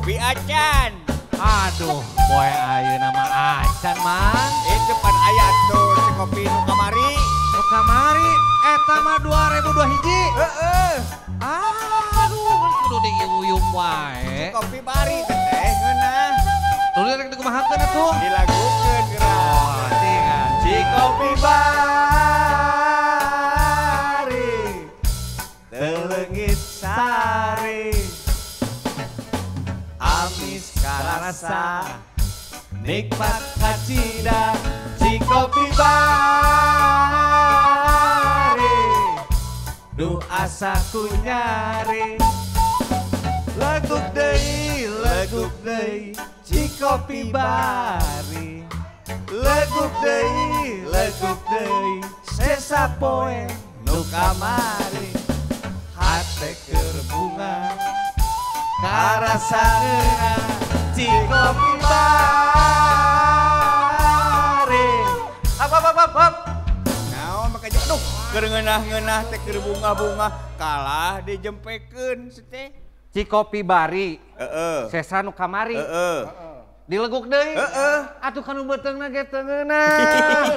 Cikopi acan. Aduh, poe ayeuna mah acan, Mang. Itu pan aya tuh Cikopi nu kamari. Nu kamari eta mah 2002 hiji. Heeh. Aduh, kudu diuyup wae. Cikopi bari teh ngeunah. Tuluy rek dikumahakeun atuh. Dilagukeun geura. Oh, tingal. Cikopi bari teleungit sari amis karasa nikmat kacida Cikopi bari du asa ku nyari leguk deui Cikopi bari leguk deui sesa poe nu kamari hate keur bunga karasa ngeunah Cikopi bari. Hap hap hap hap. Naon make aduh keur ngeunah-ngeunah teh keur bunga-bunga kalah dijempekeun teh. Cikopi bari. Heeh. Sesa nu kamari. Heeh. Dileguk deui. Heeh. Atuh kanu beuteungna ge teu ngeunah.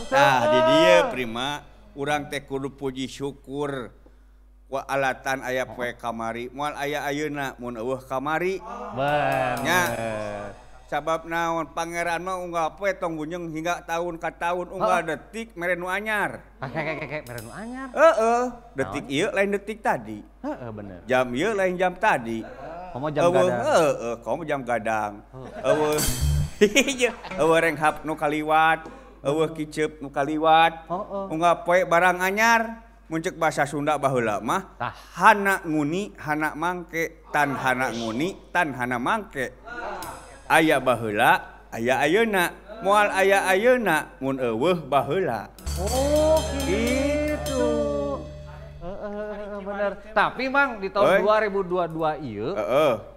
Tah di dieu Prima urang teh kudu puji syukur ku alatan aya poe kamari moal aya ayeuna mun eueuh kamari. Bener. Nya. Sabab naon pangeran mah unggal poe tong gunjeng hingga tahun ka tahun unggal detik mere nu anyar. Keke mere nu anyar. Heeh, detik ieu lain detik tadi. Heeh bener. Jam ieu lain jam tadi. Komo jam gadang. Heeh, komo jam gadang. Eueuh. Eueuh renghap nu kaliwat, eueuh kiceup nu kaliwat. Unggal poe barang anyar. Mun ceuk bahasa Sunda baheula mah hana nguni hana mangke, tan hana nguni tan hana mangke. Aya baheula, aya ayeuna. Moal aya ayeuna mun eueuh baheula. Oh, gitu. Bener. Tapi Mang di tahun 2022 ieu,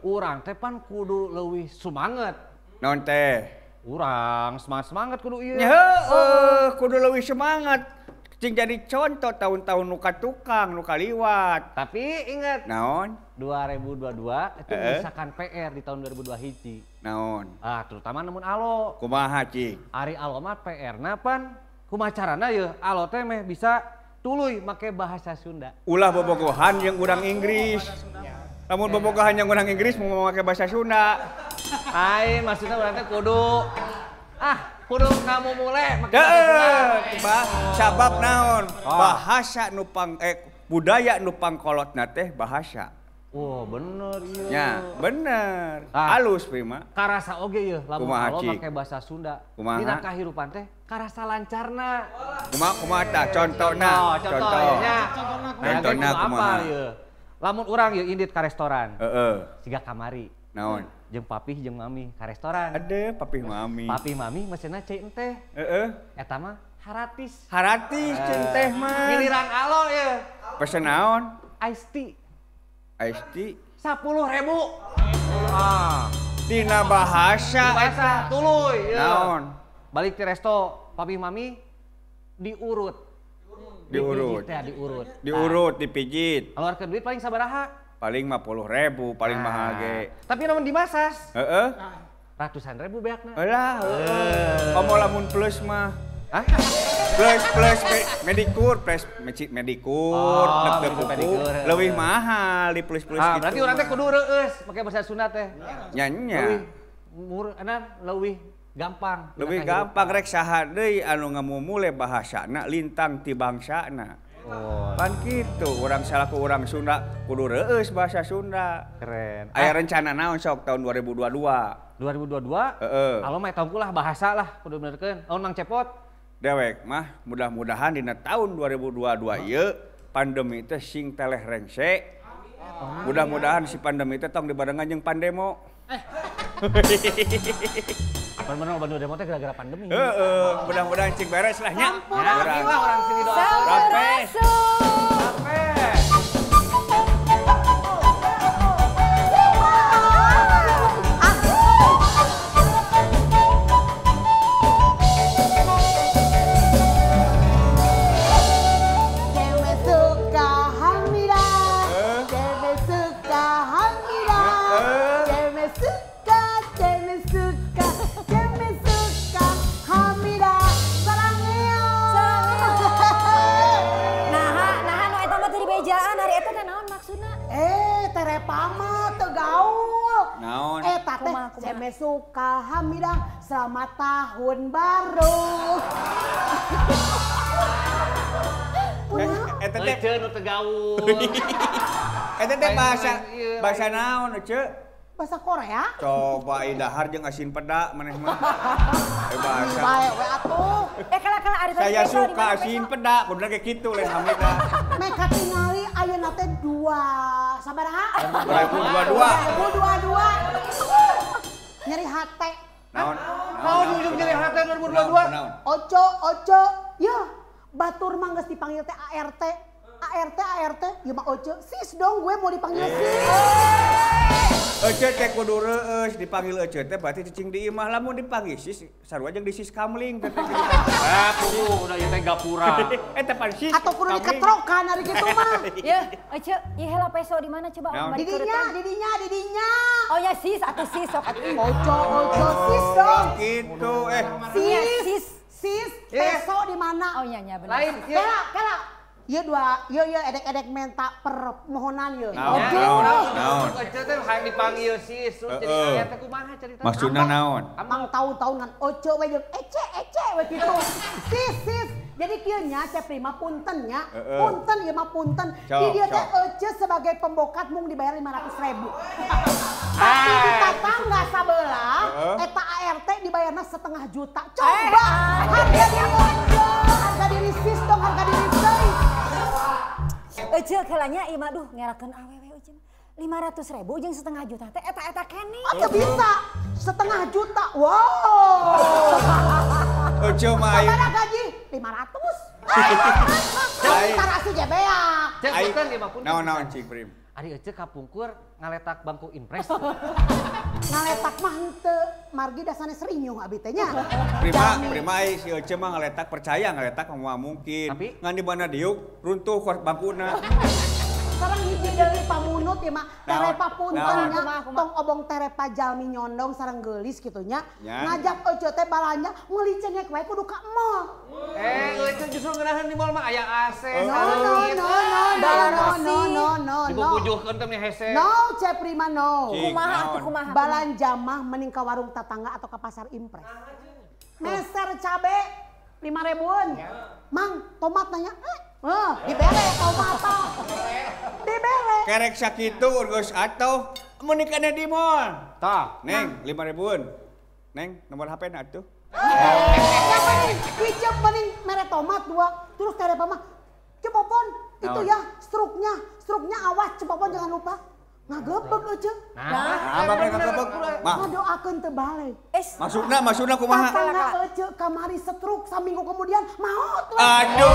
urang teh pan kudu leuwih sumanget. Naon teh? Urang semangat-semangat kudu ieu. Nya heueuh, kudu leuwih semangat. Cing jadi contoh tahun-tahun nu katukang, nu kaliwat. Tapi ingat. Naon? 2022 itu misalkan PR di tahun 2002 hiji. Naon? Ah, terutama nemun alo. Kumaha cik? Ari alo mah PR-na pan kumaha carana yeuh alo teh meh bisa tuluy make bahasa Sunda. Ulah bobogohan yang urang Inggris. Lamun bobogohan yang urang Inggris mau make bahasa Sunda. Lain maksudnya urang teh kudu kudu kamu mulai make bahasa Sunda. Sabab naon? Bahasa nu pang budaya nu pangkolotna teh bahasa. Wah, bener iya. Ya, bener. Halus Prima. Karasa oge ieu lamun alo make bahasa Sunda. Dina kahirupan teh karasa lancarna. Kumaha kumaha tah contona? Oh, contohnya. Contona kumaha? Lamun urang ieu indit ka restoran. Heeh. Siga kamari. Naon? Jeung papih jeung mami ka restoran. Ade papih mami. Papih mami mesenna cai enteh. Heeh. Eta mah haratis. Haratis cai enteh mah. Giliran alo ieu. Pesen naon? Iced tea. Iced tea 10.000. Ah. Dina bahasa eta tuluy. Naon? Balik ti resto, papih mami diurut. Diurut. Dipijit teh, diurut. Diurut, dipijit. Keluarkeun duit paling sabaraha? Paling 50.000, paling mahal ge. Tapi namun dimasas. Heeh. Ratusan ribu beakna. Alah, heeh. Komo lamun plus mah. Hah? Plus plus medikur, plus medikur, oh, kuku, leuwih mahal di plus-plus gitu. Berarti urang teh kudu reueus make bahasa Sunda teh. Nya nya. Leuwih murah, leuwih gampang. Leuwih gampang rek saha deui anu ngamumule bahasana lintang ti bangsana. Oh. Pan kitu urang salaku urang Sunda kudu reueus bahasa Sunda. Keren. Aya rencana naon sok tahun 2022? 2022? Heeh. Alo mah tahun lah bahasa lah kudu benerkeun. Lamun Mang Cepot dewek mah mudah-mudahan dina tahun 2022 ieu pandemi teh sing teleh rengse. Mudah-mudahan si pandemi teh tong dibarengan jeung pandemo. Bener-bener bandung demo teh gara-gara pandemi. Heeh, mudah-mudahan cing beres lah nya. Urang lah urang sini doa. Rampes. Rampes. Cewek suka hamira, cewek suka hamira, cewek Terepa mah teu gaul. Naon? Eta teh ceme suka hamidah selamat tahun baru. Eta teh Ece nu teu gaul. Eta teh bahasa naon Ece? Bahasa Korea? Coba dahar jeung asin peda maneh mah. Bahasa. Bae we atuh. Kala-kala ari saya suka asin peda, kuduna ge kitu lain hamidah. Meka tingali ayeuna teh 2 sabaraha? 2022. Nyeri hate. Naon? Naon ujung nyeri hate 2022? Oco, oco. Ya, batur mah geus dipanggil teh ART. ART, ART, ya mah Oce. Sis dong gue mau dipanggil sis. Ece teh kudu reueus dipanggil Ece teh berarti cicing di imah lamun dipanggil sis sarua jeung di sis kamling teh. Ah, kudu udah ieu teh gapura. Eta pan sis. Atau kudu diketrokan ari kitu mah. Yeuh, Ece, ieu heula peso di mana coba bari didinya, didinya, didinya. Oh ya sis atuh sis sok atuh. Oco, oco sis dong. Gitu Sis, sis, peso di mana? Oh iya nya bener. Lain, kela, kela. Ieu dua, ieu ieu edek-edek menta permohonan ieu. Naon, naon. Ece teh hayang dipanggil sis, terus jadi aya teh kumaha carita? Maksudna naon? Amang taun-taun ngan Oce we jeung ece ece we kitu. Sis, sis. Jadi kieu nya Cep Prima punten nya. Punten ieu mah punten. Di dieu teh Ece sebagai pembokat mung dibayar 500.000. Tapi di tetangga sabelah eta ART dibayarna 0,5 juta. Coba harga diri Oce, harga diri sis dong, harga diri sis. Ece kelanya ieu mah duh ngerakeun awewe Ece. 500.000 jeung 0,5 juta teh eta-eta keneh. Oh, bisa. 0,5 juta. Wow. Ece mah sabaraha gaji? 500. Tarasi ge beak. Cek punten ieu mah punten. Naon-naon cing Prim? Ari Ece kapungkur ngaletak bangku impres. Ngaletak mah henteu, margi da sanes rinyuh abi teh nya. Prima, prima ai si Ece mah ngaletak percaya ngaletak mah mungkin. Tapi ngan di mana diuk runtuh bangkuna. Sareng hiji deui pamunut ieu mah terepa punten nya tong obong terepa jalmi nyondong sareng geulis kitu nya. Ngajak Ece teh balanja meuli cengek wae kudu ka mall. Ece justru ngeunaheun di mall mah aya AC. No no no no no no no. Dibubujuhkeun teh hese. No Cep Prima no. Kumaha atuh kumaha. Balanja mah mending ka warung tatangga atau ka pasar impres. Meser cabe 5.000-an. Mang, tomat nanya, dibere tomat. Dibere. Kerek sakitu geus atuh mun kana di mall. Tah, Neng, 5.000-an. Neng, nomor HP na atuh. Ya mending, kicep mending mere tomat dua, terus terepa mah. Cepopon, itu ya struknya awas cepopon jangan lupa. Ngagebeg Ece. Nah, apa ngagebeg? Mah. Ngadoakeun teu balik. Maksudna kumaha? Tetangga Ece kamari stroke saminggu kemudian maot. Aduh.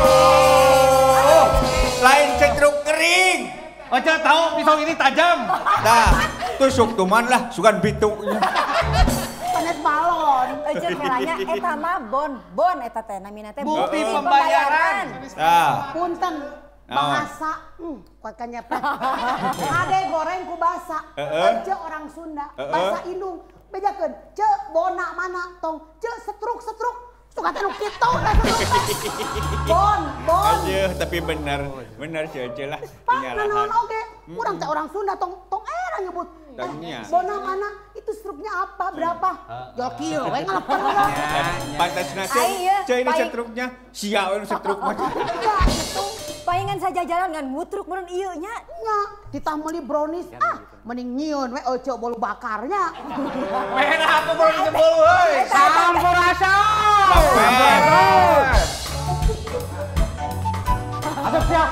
Lain stroke kering. Ece tahu pisau ini tajam. Dah, tusuk tuman lah, sugan bituknya. Panet balon. Ece kelanya eta mah bon eta teh namina teh bukti pembayaran. Tah. Punten. Bahasa, kuatkan nyepet. Ade goreng ku basa, Ece orang Sunda, bahasa Indung. Bejakeun, ce bona mana tong, ce setruk setruk, suka teh nu kitu teh setruk. Bon, bon. Aduh, tapi bener, bener si Ece lah. Pak, nanaon oge, urang teh orang Sunda tong tong era nyebut. Bona mana, itu struknya apa, berapa? Jol kieu we ngaleper. Pantasna ce ini setruknya, sia we setruk mah. Enggak gitu. Palingan saja jalan ngan ngutruk meureun ieu nya. Nya, ditah meuli brownies. Ah, mending nyieun we Ece bolu bakarnya. Meh apa brownies bolu euy. Sampurasun. Asup siap.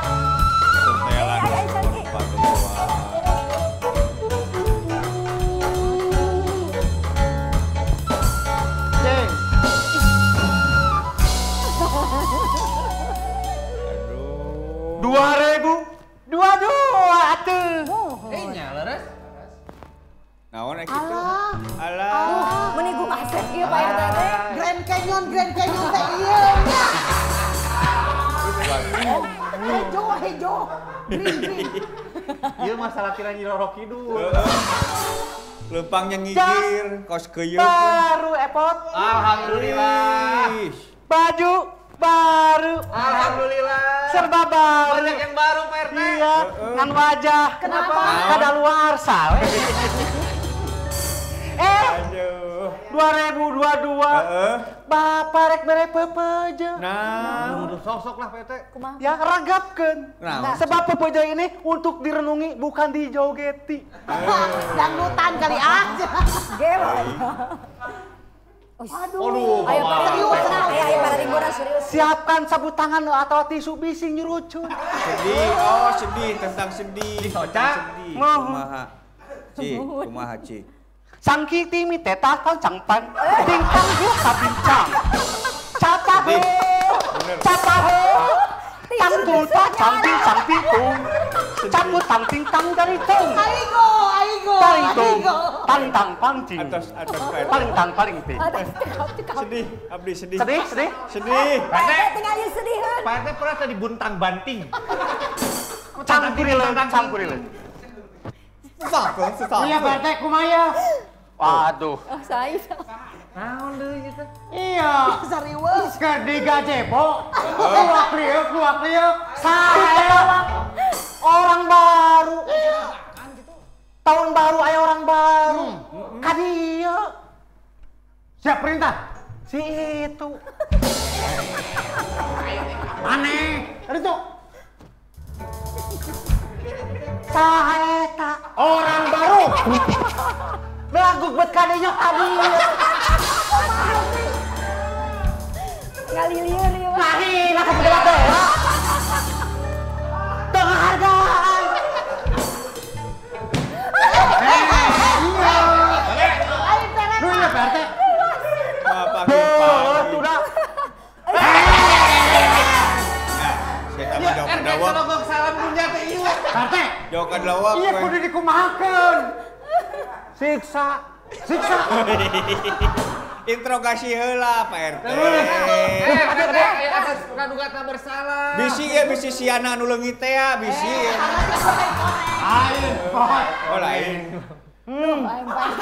Ceng. Aduh. 2022 atuh. Nya leres. Naon kitu? Alah. Meni gua asep ieu Pak RT teh. Grand Canyon teh ieu nya. Hejo hejo. Green green. Ieu masalah kira Nyi Roro Kidul. Leumpangnya ngigir, kos keuyeuk. Baru epot. Alhamdulillah. Baju Baru. Alhamdulillah. Serba baru. Banyak yang baru Pak RT. Iya, ngan wajah. Kenapa? Kadaluarsa we. Aduh. 2022. Bapak rek mere pepeje. Nah, sosok lah Pak RT. Kumaha? Ya ragapkeun. Nah. Sebab pepeje ini untuk direnungi bukan dijogeti. Dangdutan kali aja. Gelo. Aduh. Ayo serius, ayo para ringgona serius. Siapkan sapu tangan atau tisu bising nyurucun. Sedih, oh sedih tentang sedih. Disoca. Sedih. Kumaha? Ci, kumaha Ci? Sangki timi teta tan cangpan, tingkang hiu kabincang. Capa he, capa he, tang ta cangping cangping tung, cangpu tang ting tang dari tung. Aigo, aigo, paling tung, paling tang pancing, atas paling tang paling ting. Sedih, abdi sedih. Sedih, sedih, sedih. Pak RT tinggal sedih. Pak RT pernah tadi buntang banting. Cangkurile, cangkurile. Iya Pak RT kumaya. Waduh. Oh, saya. Naon deui ieu teh? Iya. Serius. Keur digajebo. Keluak liuk, keluak liuk. Saha orang baru. Tahun baru aya orang baru. Ka dieu. Siap perintah. Si itu. Aneh. Itu. Saha eta? Orang baru. Belaguk bet kadenya kadieu. Ngalilieur ieu mah. Ngahina ka pejabat. Teu ngahargaan. Lu iya Pak RT. Bapak tuh dah. Saya mah jauh kadawak. RT salam dunya teh ieu. Pak RT. Jauh kadawak. Iya kudu dikumahakeun. Siksa, siksa. Interogasi heula Pak RT. Pak RT, aya asas praduga tak bersalah. Bisi ya bisi siana anu leungit teh ya, bisi. Lain, pot. Oh lain. Lain Pak RT.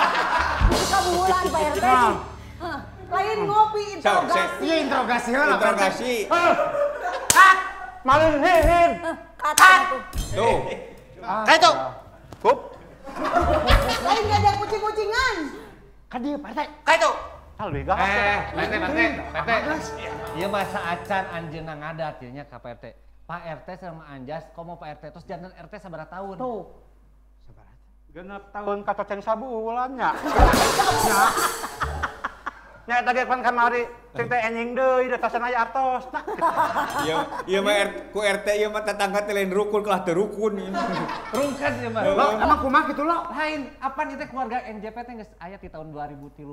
Kabulan Pak RT. Lain ngopi interogasi. Iya interogasi heula. Interogasi. Kat, malin hin. Kat. Tuh. Kayak itu. Kup. Lain gak ada kucing-kucingan. Ka dieu Pak RT. Ka itu. Alwi gak. Pak RT, Pak RT. Ieu masa acan anjeunna ngadat ieu nya ka Pak RT. Pak RT sama Anjas, komo Pak RT terus janten RT sabaraha tahun? Tuh. Sabaraha? 6 tahun kacoceng sabulan nya. Nya eta ge pan kamari cing teh enjing deui da tasan aya artos. Ieu ieu mah ku RT ieu mah tetangga teh lain rukun kalah teu rukun. Rungkad ieu mah. Emang kumaha kitu lo? Lain, apan ieu teh keluarga NJP teh geus aya ti tahun 2013.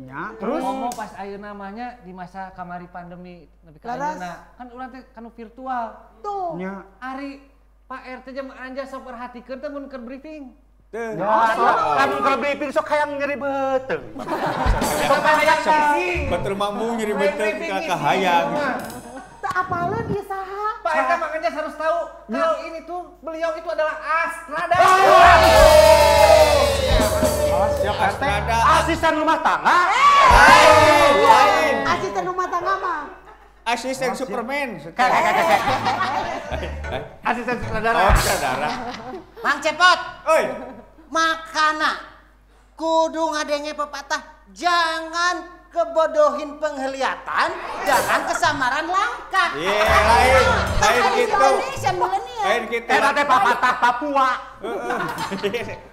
Nya, terus ngomong pas ayeuna mah nya di masa kamari pandemi nepi ka ayeuna. Kan urang teh kanu virtual. Tuh. Nya. Ari Pak RT jeung Anjas sok perhatikeun teh mun keur briefing. Lamun keur briefing sok hayang nyeri beuteung. Sok hayang ngising. Batur mamung nyeri beuteung ka kahayang. Teu apaleun ieu saha? Pak RT makanya harus tahu kalau ini tuh beliau itu adalah Astrada. Siap Astrada. Asisten rumah tangga. Lain. Asisten rumah tangga mah. Asisten Superman. Asisten sutradara. Oh, sutradara. Mang Cepot. Oi. Makana kudu ngadenge pepatah jangan kebodohin penglihatan, jangan kesamaran langkah. Iya, lain. Lain gitu. Lain gitu. Eta teh pepatah Papua.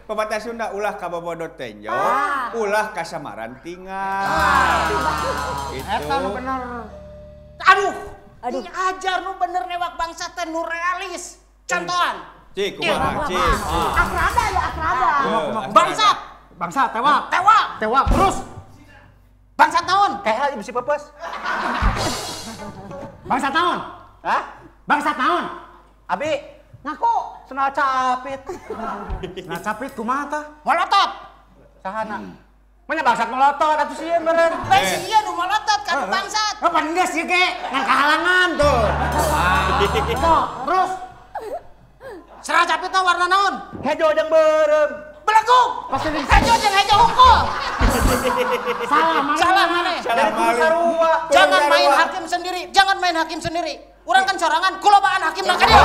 Pepatah Sunda ulah kabobodo tenjo, ulah kasamaran tinggal. Eta nu bener. Aduh, diajar nu bener newak bangsa teh nu realis. Contohan. Cik, kumaha, cik. Akrada ya, akrada. Bangsat. Bangsat, tewak. Tewak. Tewak, terus. Bangsat naon? Kayak bisi pepes. Bangsat naon? Hah? Bangsat naon? Abi. Ngaku. Senal capit. Senal capit kumaha tah? Molotot. Sahana? Mana bangsat molotot atuh sieun meureun. Lain sieun nu molotot kan bangsat. Oh, pan geus ieu ge ngan kahalangan tuh. Tuh, terus Senal capit tah warna naon? Hejo jeung beureum. Beleguk. Pasti di Hejo jeung hejo hungkul. Salah mana? Salah mana? Salah Maling. Jangan main hakim sendiri, jangan main hakim sendiri. Urang kan sorangan, kulobaan hakim nak dia.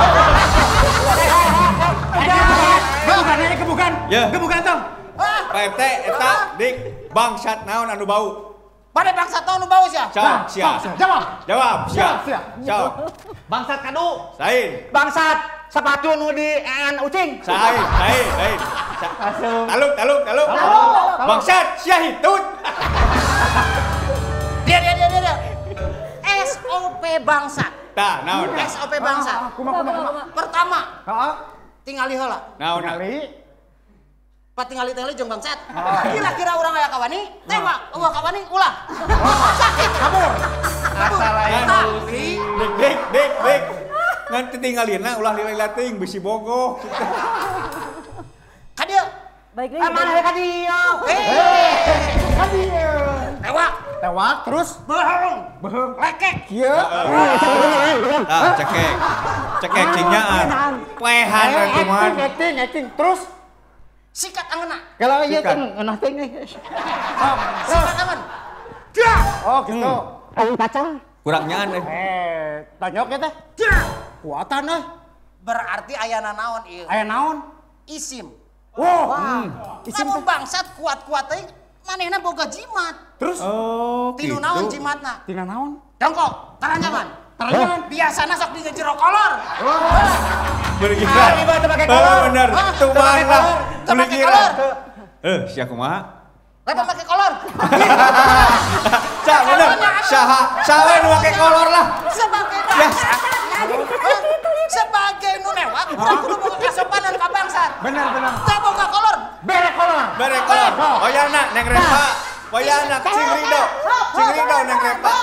Gebukan, gebukan. Gebukan tong. Pak RT, eta dik bangsat naon anu bau. Pada bangsat naon anu bau sia? Jawab, sia. Jawab. Jawab, sia. Jawab. Bangsat kadu. Lain. Bangsat sepatu nu di ean ucing. Lain, lain, lain. Taluk, taluk, taluk. Bangsat sia hitut. Dia. SOP bangsat. Tah, naon? SOP bangsat. Pertama. Heeh. Tingali heula. Naon? Tingali. Patingali teh jeung bangsat. Kira-kira urang aya kawani, tembak, eueuh kawani ulah. Sakit kabur. Tapi dik dik dik. Ngan tingalina ulah lila-lila teuing bisi bogoh. Ka dieu. Baik deui. Mana ka dieu? Ka dieu. Tewak. Tewak terus beheung. Beheung. Lekek. Kieu. Tah cekek. Cekek cingyaan. Pehan atuh mah. Acting, acting terus sikat angeuna. Kalau ieu teh ngeunah teh. Sikat angen. Dah. Oh gitu. Aing kacang. Kurang nyaan eh. Tanyok ya teh. Dah. Kuatan eh. Berarti ayana naon ieu? Aya naon? Isim. Wow. Isim lamun bangsat kuat-kuat teh manehna boga jimat. Terus? Oh, tinu naon jimatna? Tina naon? Dongkok, taranjaman. Taranjaman. Biasana sok di jero kolor. Bergira. Oh, bener. Tuman lah. Teu make kolor. Sia kumaha? Lepa make kolor. Cak bener. Saha, saha nu make kolor lah. Sebagai bangsat. Sebagai nu newak, urang kudu boga kasopanan ka bangsat. Bener, bener. Teu boga kolor. Bere kolor. Bere kolor. Oyana neng repa. Oyana cing rido. Cing rido neng repa.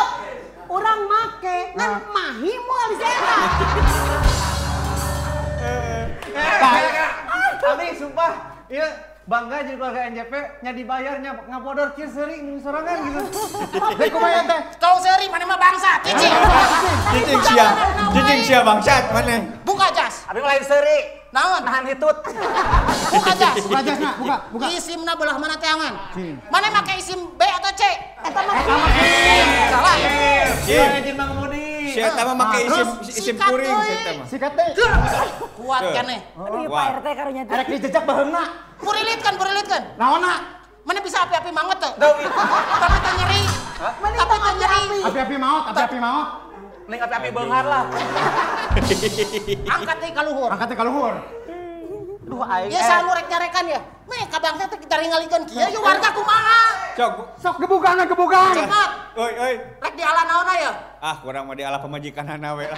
Urang make ngan mahi moal bisa. Abi sumpah, iya bangga jadi keluarga NJP nya dibayarnya ngabodor kieu seuring sorangan gitu. Dek kumaha teh? Tong seuri maneh mah bangsa, cicing. Cicing sia. Cicing sia bangsat maneh. Buka jas. Abi lain seuri. Naon? Nahan hitut. Buka jas. Buka jasna, buka, buka. Isimna belah mana teangan? Maneh make isim B atau C? Eta mah salah. Sim. Mang Mudi. Si eta mah make isim isim kuring si eta mah. Sikat teh. Kuat keneh. Aduh, Pak RT karunya teh. Arek dijejak baheungna. Purilitkan, purilitkan. Naonna? Mana bisa api-api manget tuh? Tapi teu nyeri. Tapi teu nyeri. Api-api maot, api-api maot. Ning api-api beunghar lah. Angkat teh ka luhur. Angkat teh ka luhur. Duh aing. Ya saha nu rek nyarekan ya? Meh ka bangsa teh ditaringalikeun kieu ieu warga kumaha? Cok, sok gebugan gebugan. Cepat. Oi, oi. Rek diala naonna ya? Ah, kurang mah diala pamajikanana we.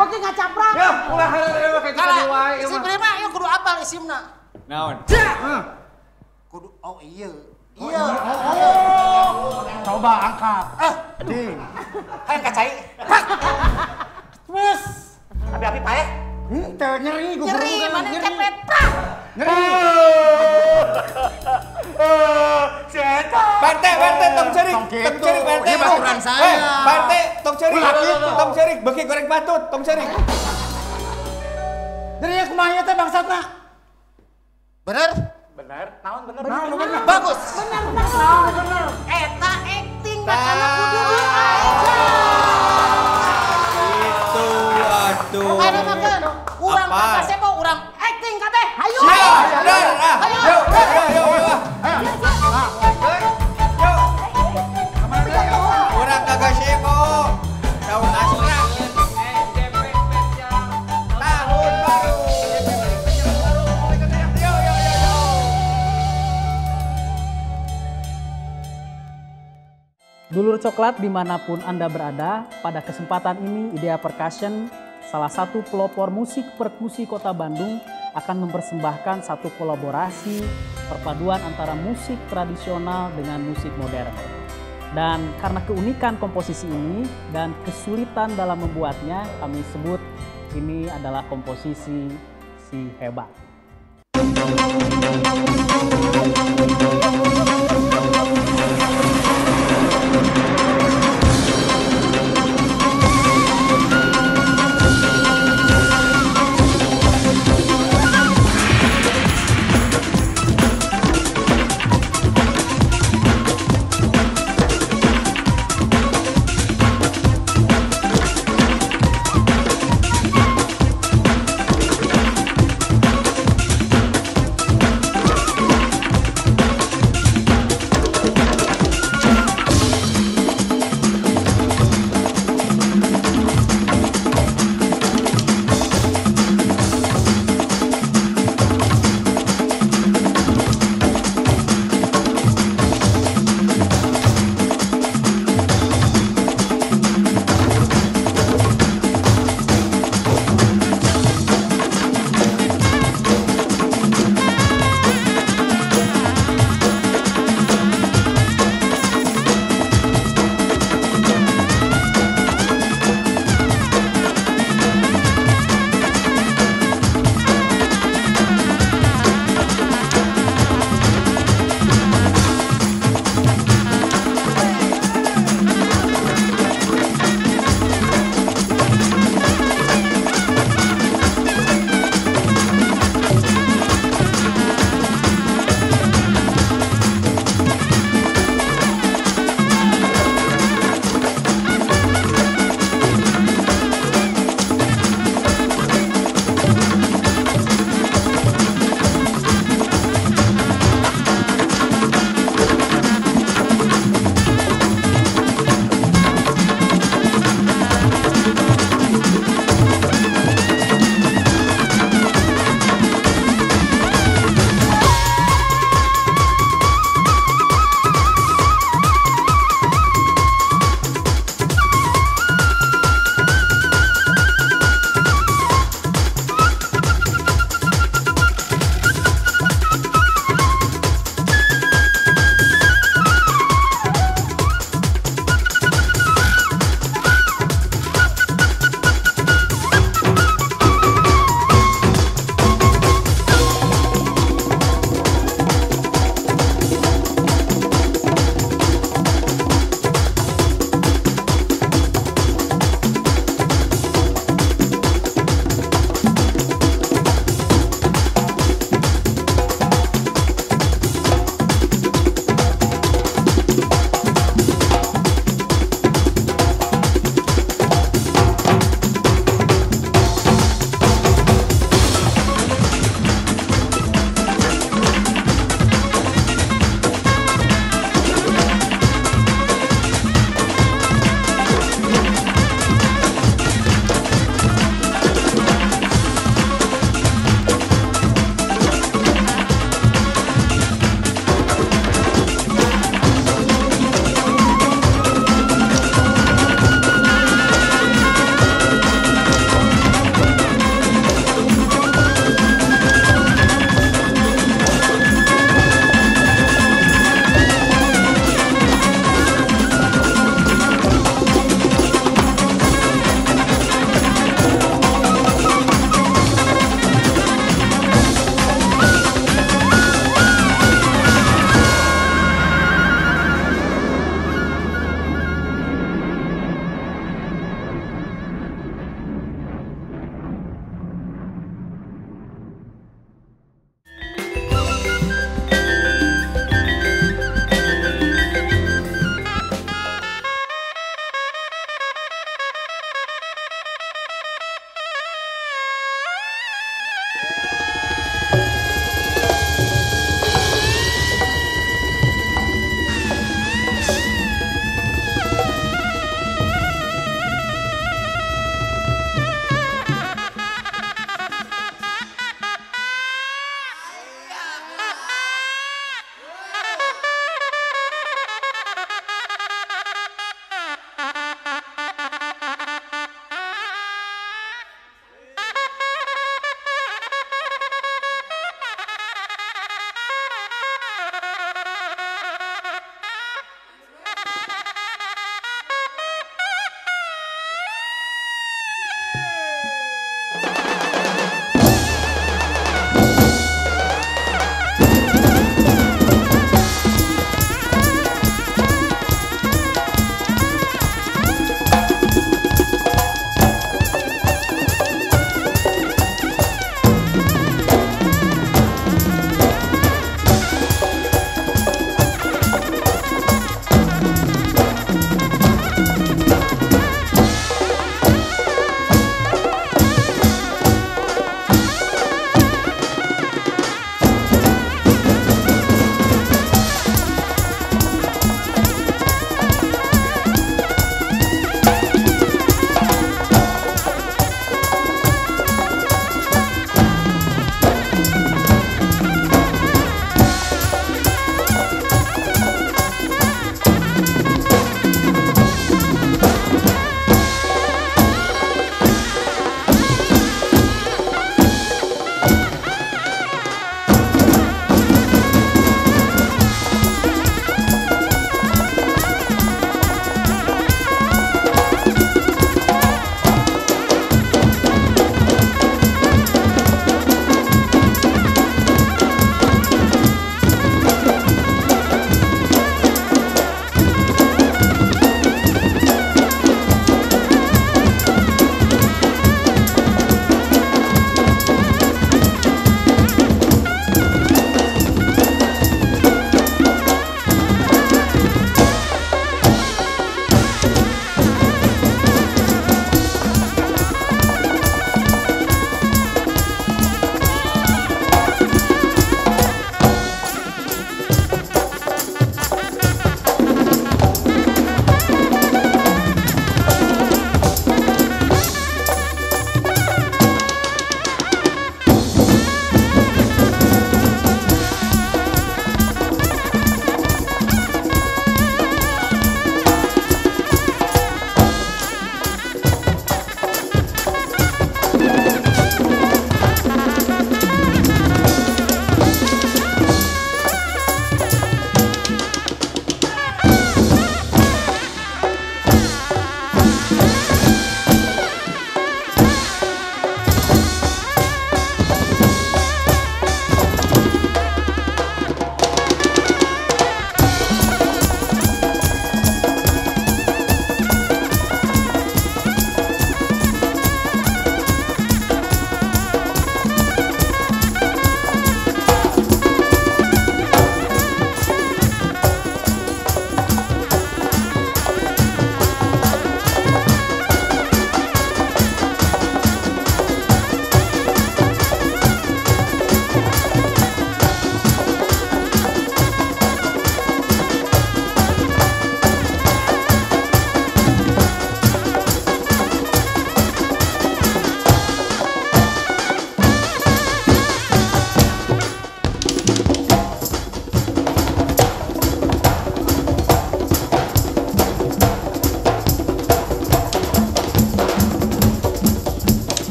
Beuki ngacaprak. Ya, ulah heureuy make Kala, wae. Si Prima ieu kudu apal isimna. Naon? Kudu oh iya. Iya. Oh. Coba angkat. Ah, ding. Hayang ka cai. Terus. Api-api paeh. Henteu nyeri gua. Nyeri, mana cepet. Prak. Nyeri. Pak RT, Pak RT, tong cerik, tong cerik, Pak RT. Ini baturan saya. Pak RT, tong cerik, tong cerik, beuki goreng patut, tong cerik. Jadi ya kumaha teh bangsatna? Bener? Bener. Naon bener? Naon bener? Bagus. Bener, bener. Naon bener? Eta acting makana kudu diajar. Itu atuh. Ayo makan. Urang kata sebo, urang acting kabeh. Hayu. Siap, bener. Ah, yuk, yuk, yuk, yuk. Urang kagak sebo. Tahun Astra. Tahun baru. Yo, yo, yo, yo. Dulur coklat dimanapun Anda berada, pada kesempatan ini Idea Percussion, salah satu pelopor musik perkusi kota Bandung, akan mempersembahkan satu kolaborasi perpaduan antara musik tradisional dengan musik modern. Dan karena keunikan komposisi ini dan kesulitan dalam membuatnya, kami sebut ini adalah komposisi si hebat.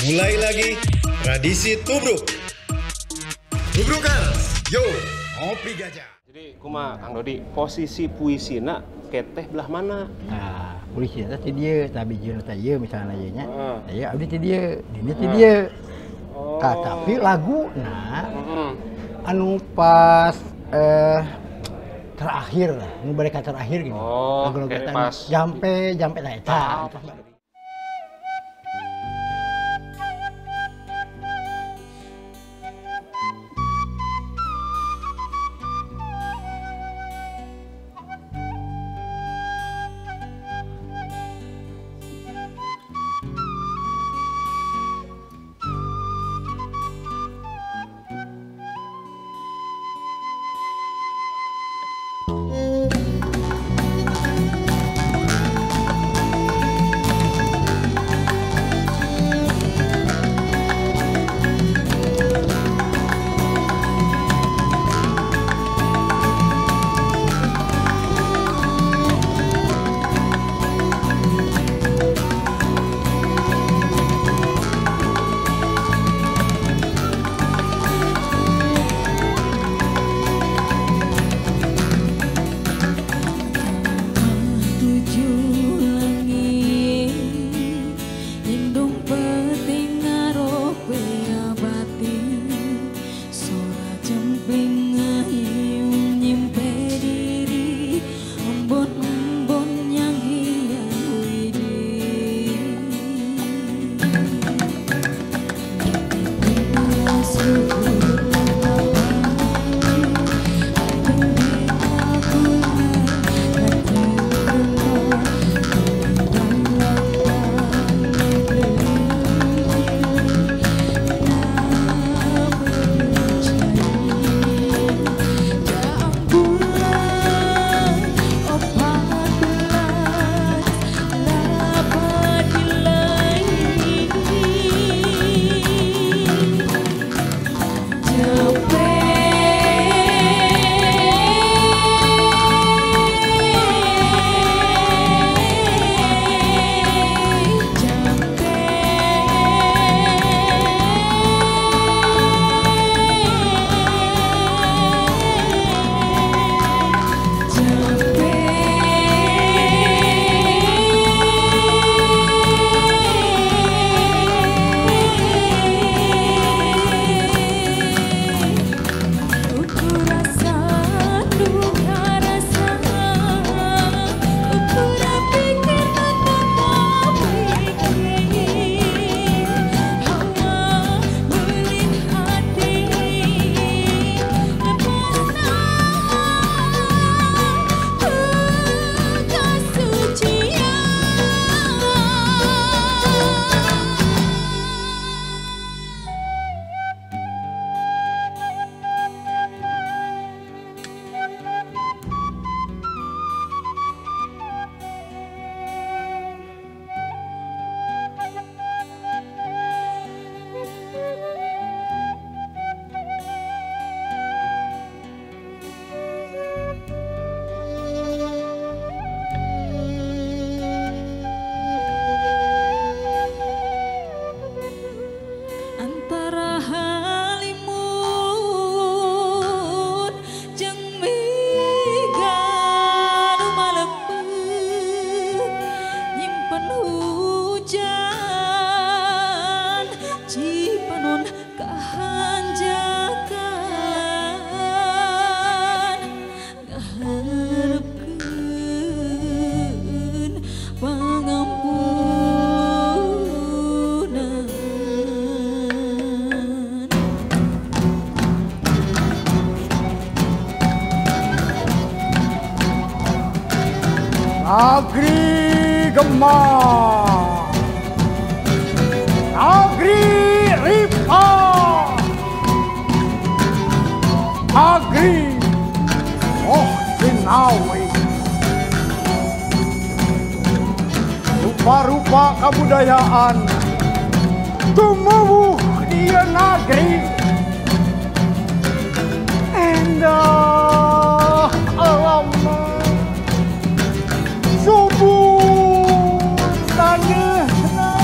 Mulai lagi tradisi tubruk. Tubrukers, yo, ngopi gajah. Jadi kuma Kang Dodi, posisi puisina keteh belah mana? Nah, puisina teh dieu, tapi jeung teh ieu misalna ieu nya. Ieu abdi teh dieu, dina teh dieu. Tapi laguna anu pas terakhir lah, nu mereka terakhir gini. Oh, lagu-lagu kayak eta pas jampe jampe lah eta. Agri Gema, Agri Ripa, Agri Oh Sinawi. Rupa-rupa kabudayaan tumuwuh di negeri. Endah alam subur taneuhna,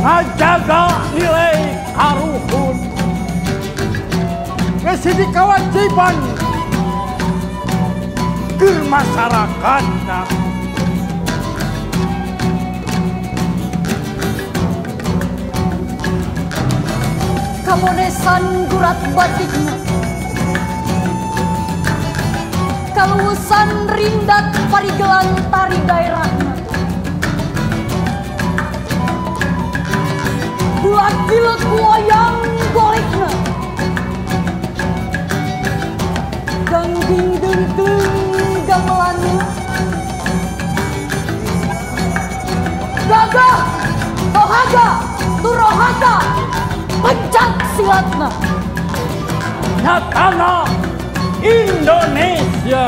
ngajaga nilai karuhun, geus hiji kewajiban keur masyarakatna. Kamonesan gurat batikna, kaluwesan rindat parigelan tari daerahna, bulat bilek wayang golekna, gangging dengkleng gamelanna, gagah tohaga turohata pencak silatna. Nyatana Indonesia,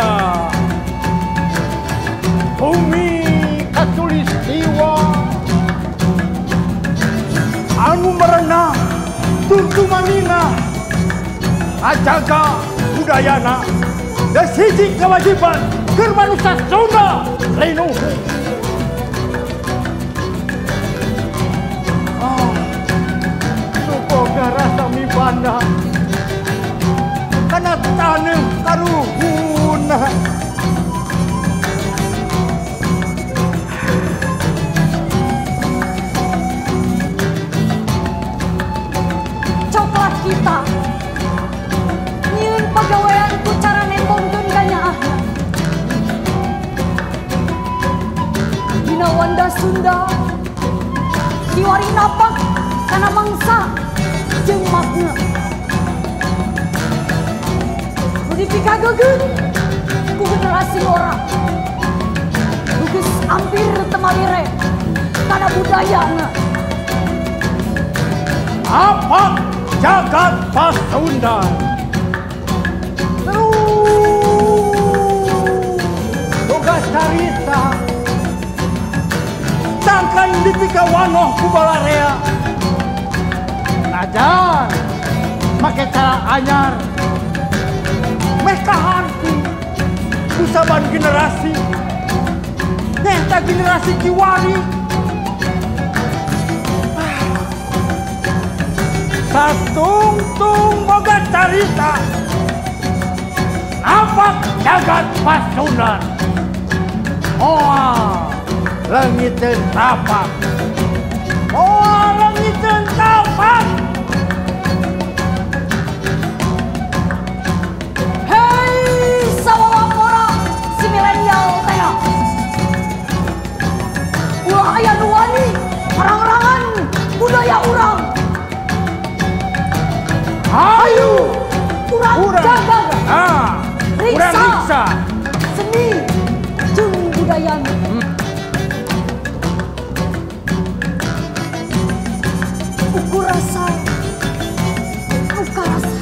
bumi katulistiwa, anu merenah tuntumanina, ajaga budayana, geus hiji kewajiban keur manusia Sunda linuhung. Boga rasa mibanda kana taneuh karuhun. Coklat kita nyieun pagawean ku cara nembongkeun kanyaahna. Dina wanda Sunda kiwari napak kana mangsa jeung makna. Nu dipikagegeun ku generasi ngora, nu geus ampir teu malire kana budayana. Apak jagat Pasundan terus boga carita sangkan dipikawanoh ku balarea. Najan make cara anyar meh kaharti ku saban generasi, nyaeta generasi kiwari. Satungtung boga carita napak jagat Pasundan, moal leungiteun tapak, moal leungiteun tapak. Hei sawawapora si milenial teh, ulah aya nu wani harang-harangan budaya urang. Hayu urang jaga, riksa seni jeung budayana. Ukur rasa, muka rasa,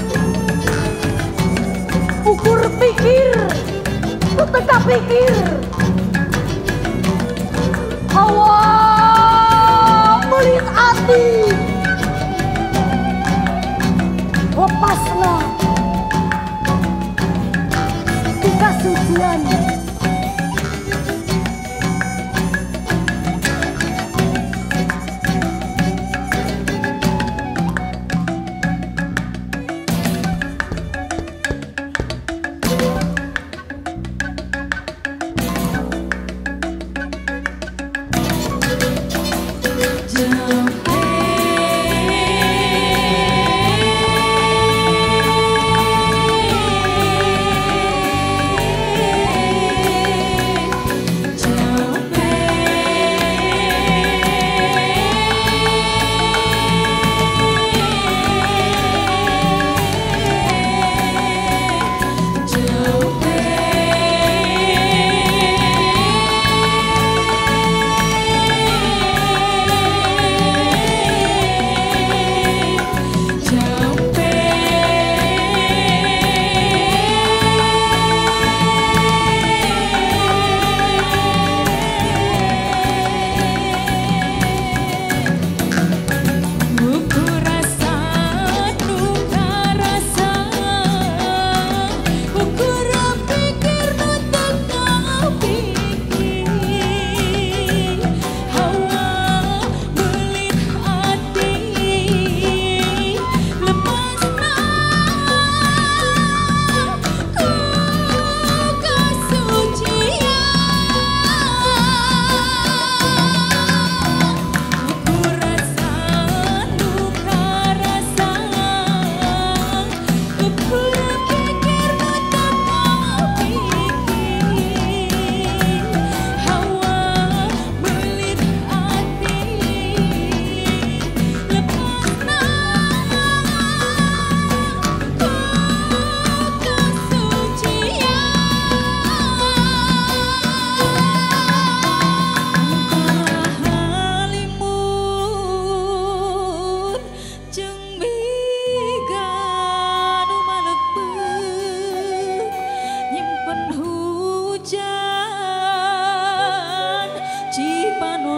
ukur pikir, ku teka pikir. Hawa melit ati, lepaslah di kasucian.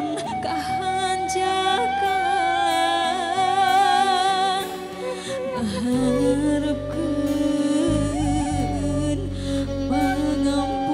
Naon kahanjakalan ngaharepkeun pangampunan.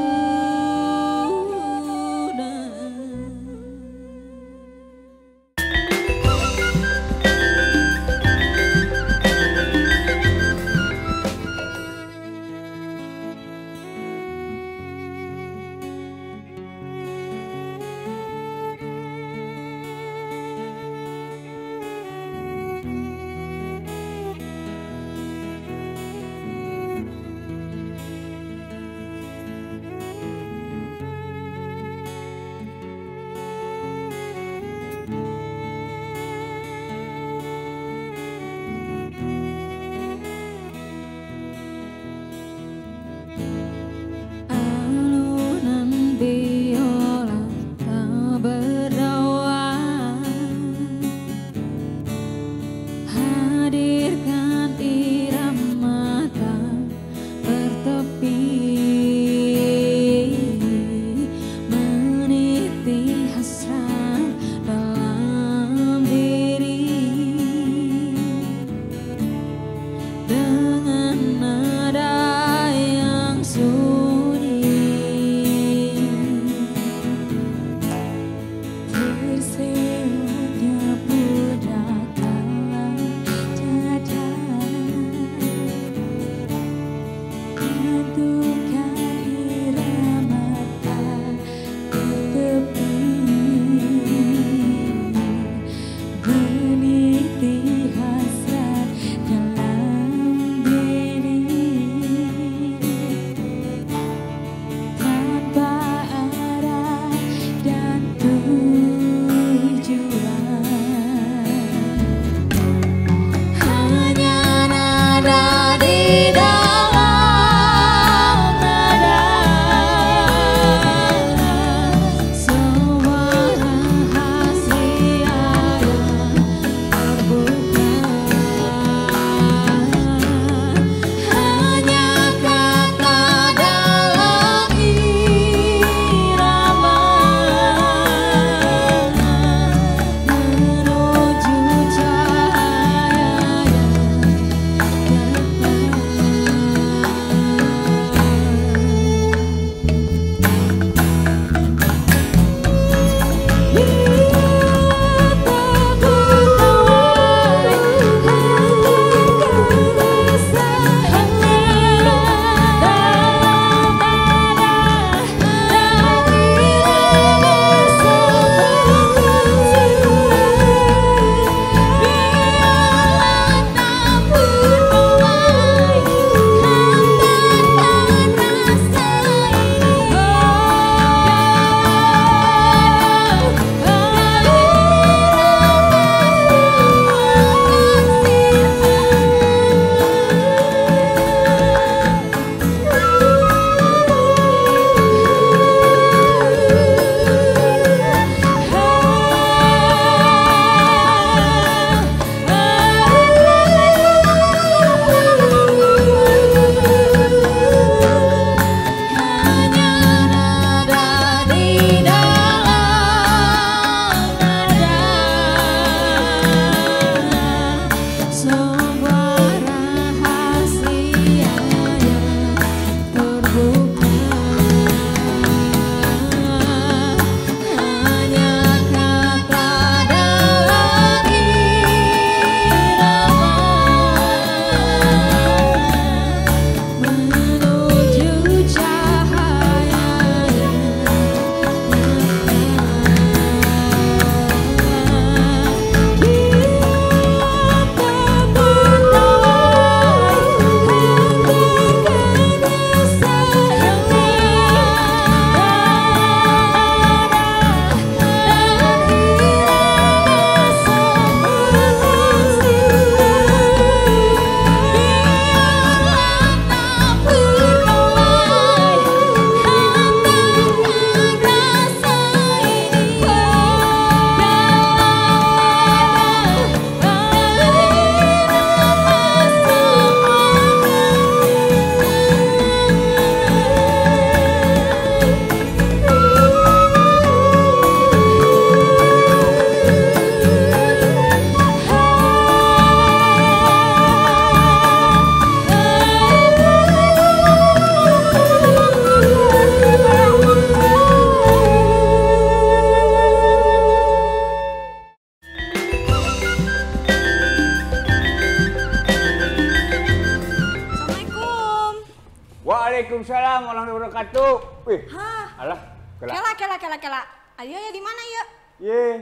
Waalaikumsalam warahmatullahi wabarakatuh. Wih. Hah. Alah, kela kela kela kela. Ayo ya di mana ya? Ye.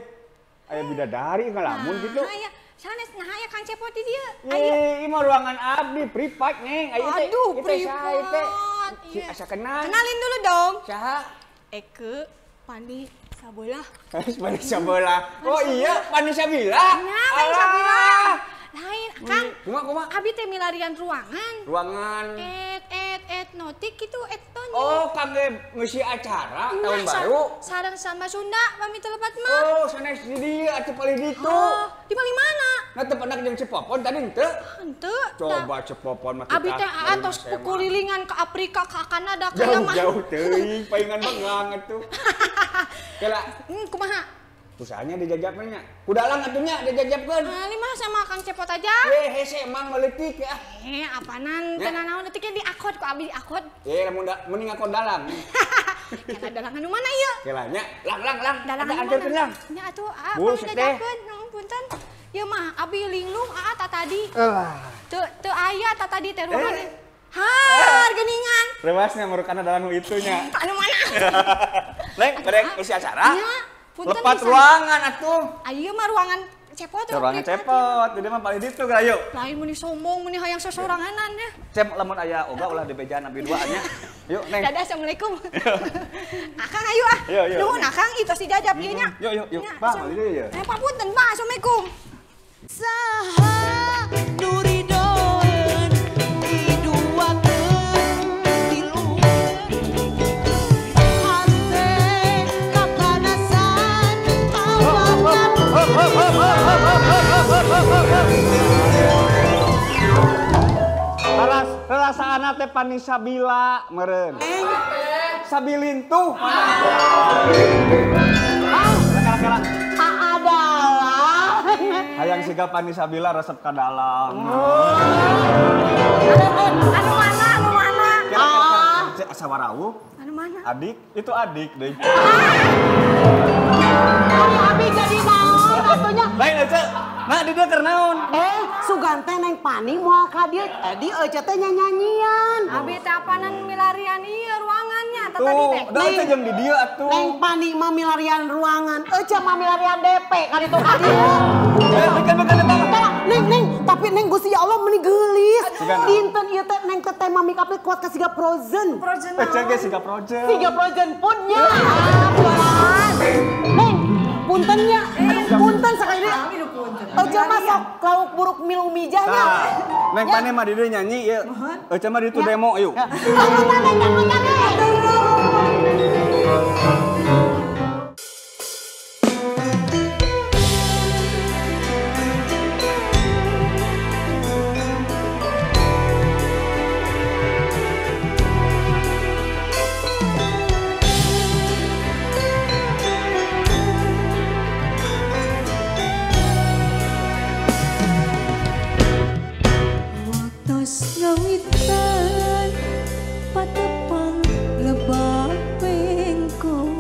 Aya bidadari ngalamun gitu. Nah, sanes nah aya Kang Cepot di dieu. Ye, ieu mah ruangan abdi privat, Neng. Ayo teh. Aduh, privat. Si asa kenal. Kenalin dulu dong. Saha? Eke Pani Sabola. Pani Sabola. Oh iya, Pani Sabila. Nya, Pani Sabila. Lain, Kang. Kumaha kumaha? Abi teh milarian ruangan. Ruangan. Et notik gitu, et ton. Oh, kangge ngisi acara tahun baru. Sareng sama Sunda, pamit telepat mah. Oh, sanes di dieu atuh paling ditu. Oh, di paling mana? Nah, teu pernah jeung Cepopon tadi henteu. Henteu. Coba Cepopon mah kita. Abi teh atos kukulilingan ke Afrika, ke Kanada, ke Yaman. Jauh-jauh teuing, palingan begang atuh. Kela. Kumaha? Usahanya dijajapnya nya. Kudalang atunya dijajapkeun. Lima sama Kang Cepot aja. Hese emang meletik ya. Apanan teu nanaon leutiknya diakod ku abi diakod. Lamun mending akod dalang. Kela dalangan nu mana ieu? Kela nya lang lang lang. Dalangan anterkeun lang. Nya atuh a dijajakeun punten. Ieu mah abi linglung aa ta tadi. Teu teu aya ta tadi teh ruangan. Har geuningan. Rewasnya merukan dalang nu itu nya. Anu mana? Neng, bade isi acara. Nya. Lepat ruangan atuh. Ayo mah ruangan Cepot. Ruangan Cepot, jadi mah paling ditu geura yuk. Lain meni sombong, meni hayang sosoranganan ya. Cep lamun aya oga ulah dibejaan abdi dua nya. Yuk, Neng. Dadah, assalamualaikum. Akang ayo ah. Nuhun Akang itu si jajab ieu nya. Yuk, yuk, yuk. Pak, bali deui ya. Papunten, Pak. Assalamualaikum. Saha nuridoeun diduakeun tilu hate kapanasan awak. Rarasaana teh Pani Sabila meureun. Sabilintuh. Kala-kala. Adalah. Hayang siga Pani Sabila resep ka dalam. Anu mana? Anu mana? Cek asa warawuh. Anu mana? Adik, itu adik deui. Abi jadi naon atunya? Lain Ece. Nah, di dieu keur naon? Sugan teh Neng Pani moal ka dieu tadi Ece teh nyanyian. Abi teh apanan milarian ieu ruangannya tah tadi teh. Tuh, da Ece jeung di dieu atuh. Neng Pani mah milarian ruangan, Ece mah milarian DP ka ditu ka dieu. Bukan bukan. Neng, Neng, tapi Neng Gusti ya Allah meni geulis. Dinten ieu teh Neng teh tema make up kuat ka siga Frozen. Frozen. Ece ge siga Frozen. Siga Frozen pun nya. Neng, puntennya, punten sekali ini. Ece masak lauk buruk milu mijahnya. Neng Pani mah di dieu nyanyi ieu. Ece mah di ditu demo yuk. Dangdutan Neng, dangdutan Neng. Ngawitan patepang lebak pengko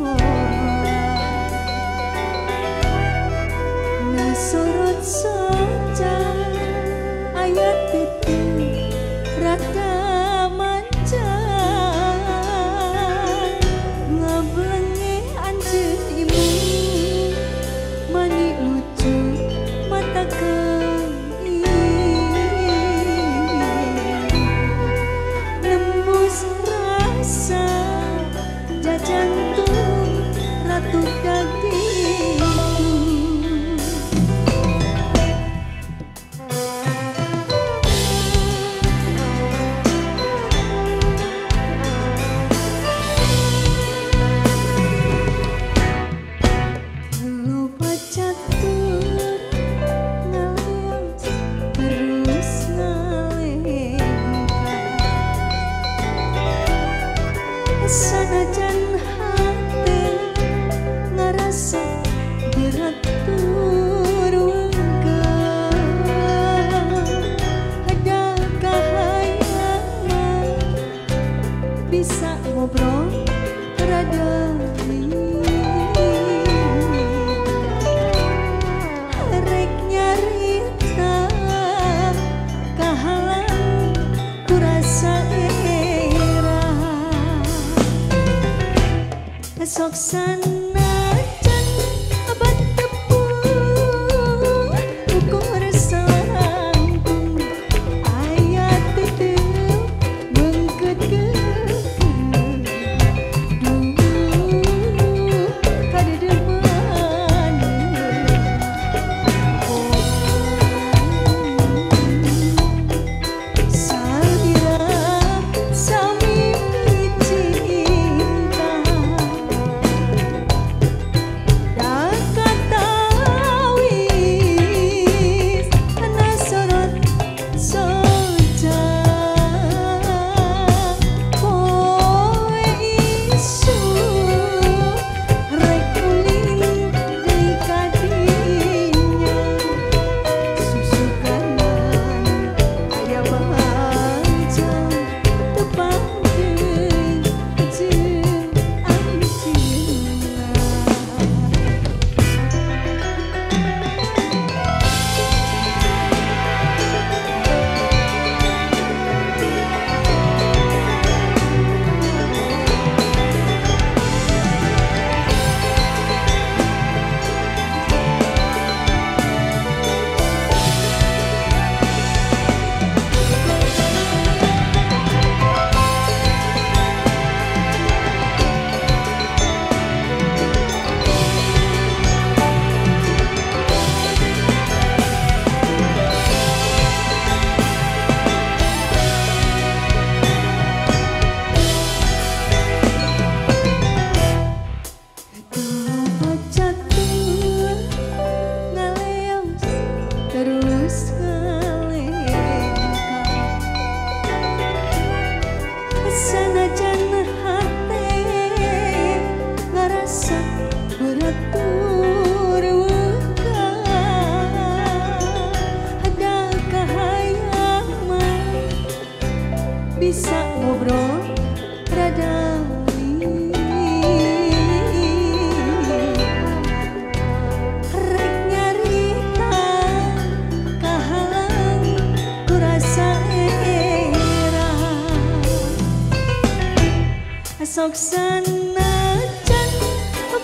Sok sanajan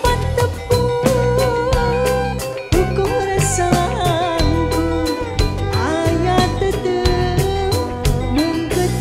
patepung ukur salangku aya teteu mungkeut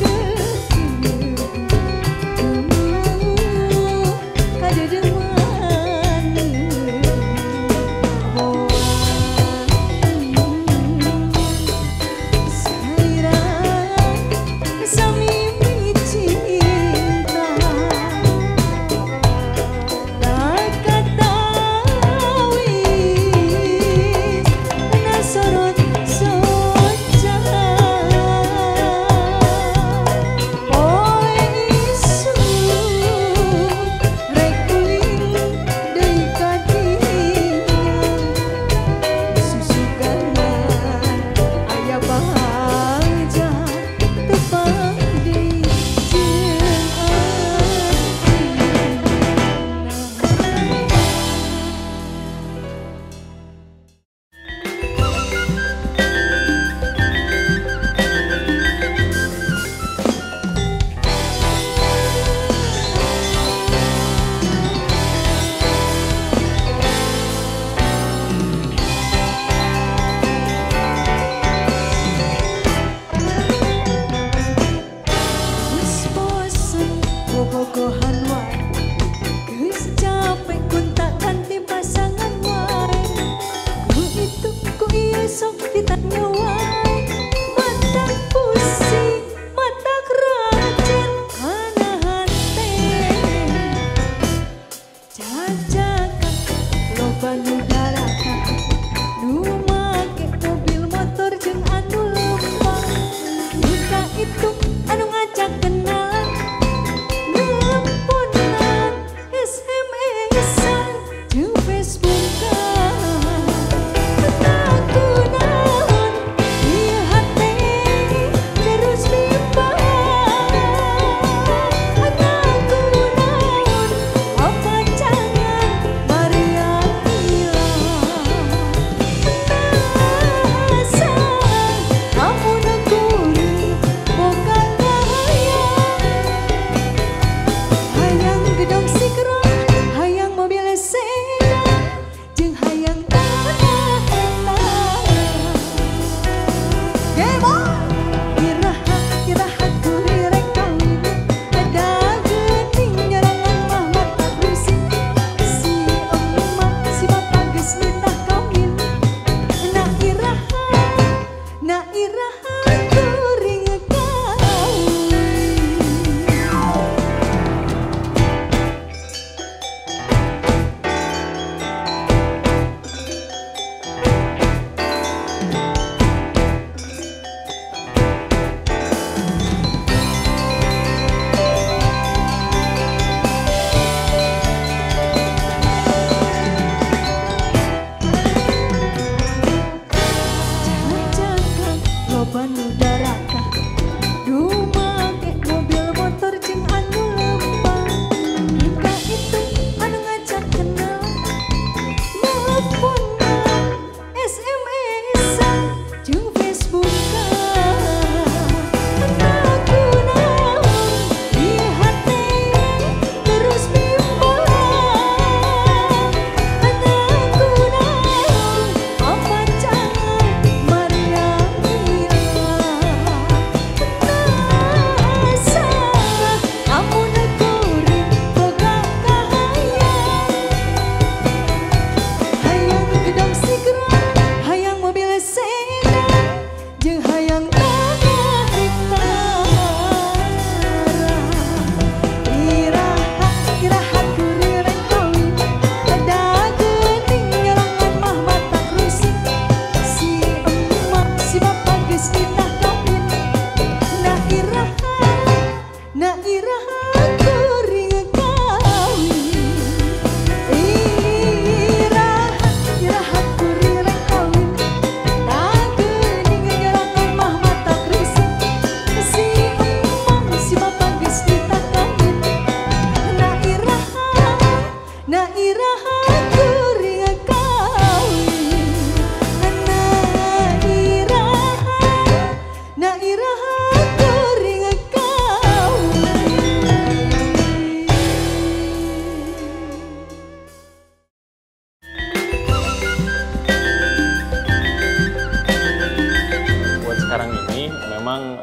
Memang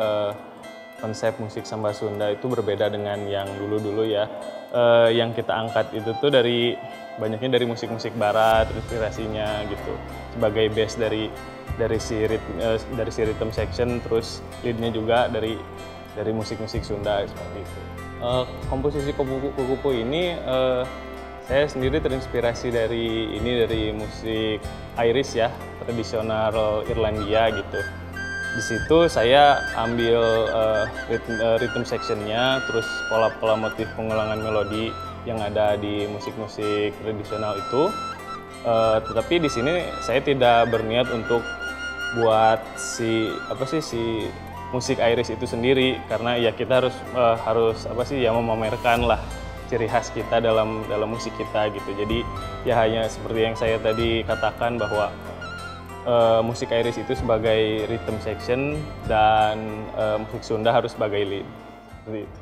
konsep musik Samba Sunda itu berbeda dengan yang dulu-dulu ya. Yang kita angkat itu tuh dari banyaknya dari musik-musik barat, inspirasinya gitu. Sebagai base dari si rhythm section, terus leadnya juga dari musik-musik Sunda seperti itu. Komposisi Kupu-kupu ini saya sendiri terinspirasi dari musik Irish ya, tradisional Irlandia gitu. Di situ saya ambil rhythm sectionnya, terus pola-pola motif pengulangan melodi yang ada di musik-musik tradisional itu. Tetapi di sini saya tidak berniat untuk buat si musik Irish itu sendiri, karena ya kita harus memamerkan lah ciri khas kita dalam musik kita gitu. Jadi ya hanya seperti yang saya tadi katakan bahwa musik Irish itu sebagai rhythm section dan musik Sunda harus sebagai lead. Seperti itu.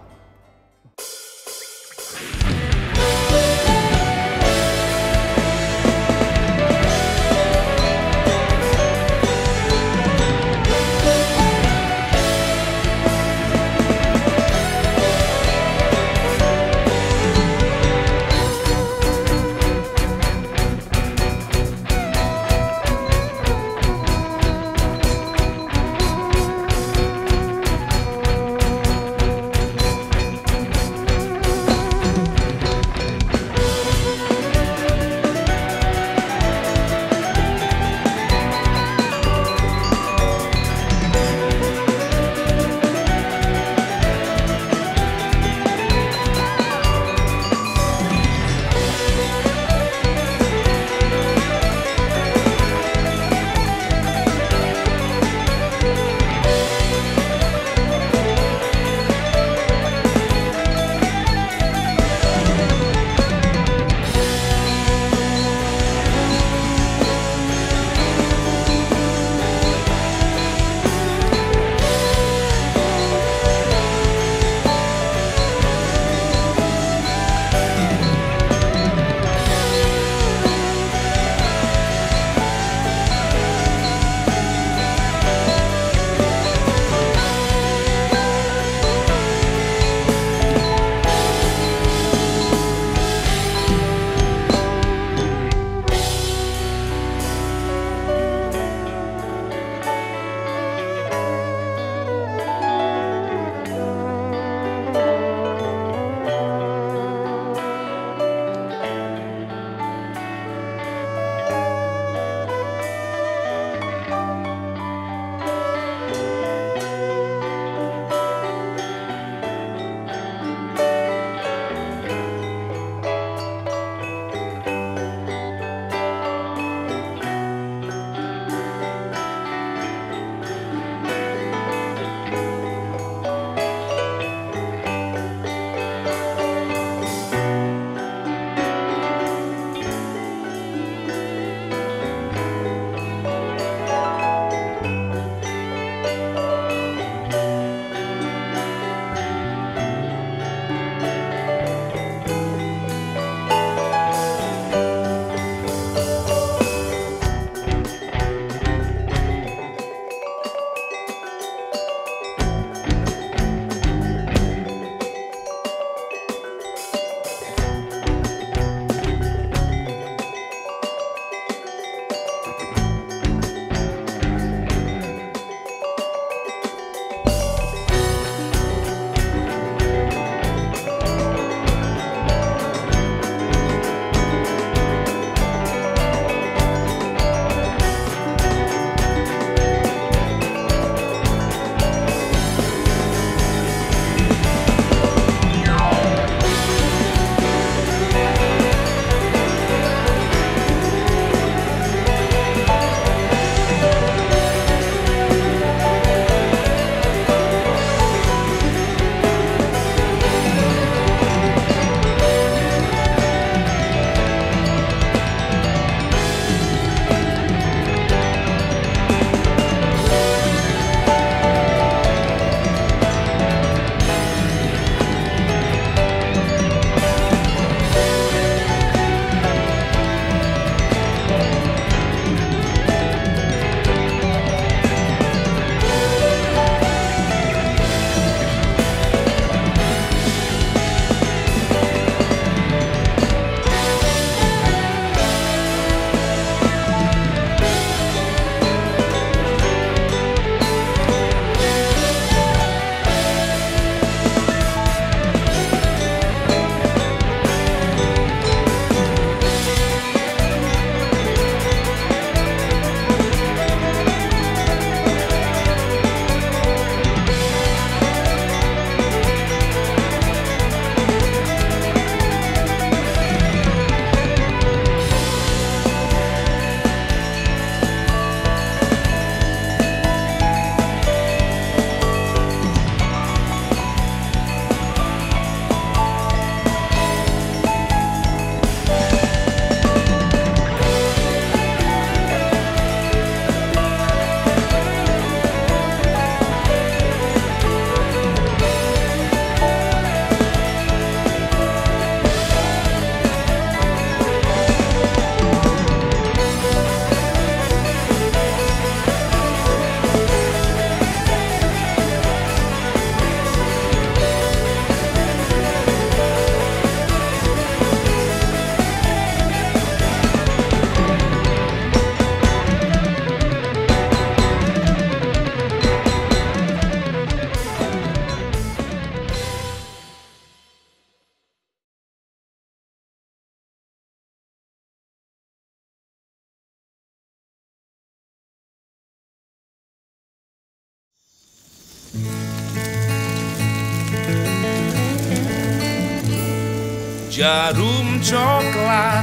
Jarum coklat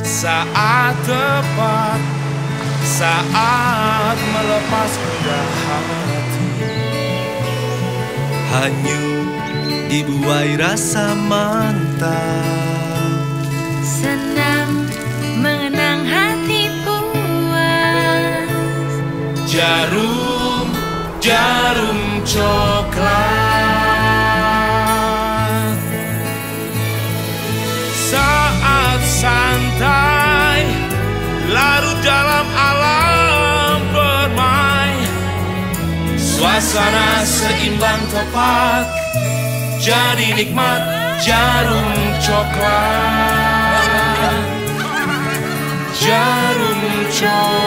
saat tepat, saat melepas gundah hati. Hanyut dibuai rasa mantap. Senang mengenang hati puas. Jarum, jarum coklat. Saat santai larut dalam alam permai, suasana seimbang tepat, jadi nikmat jarum coklat. Jarum coklat.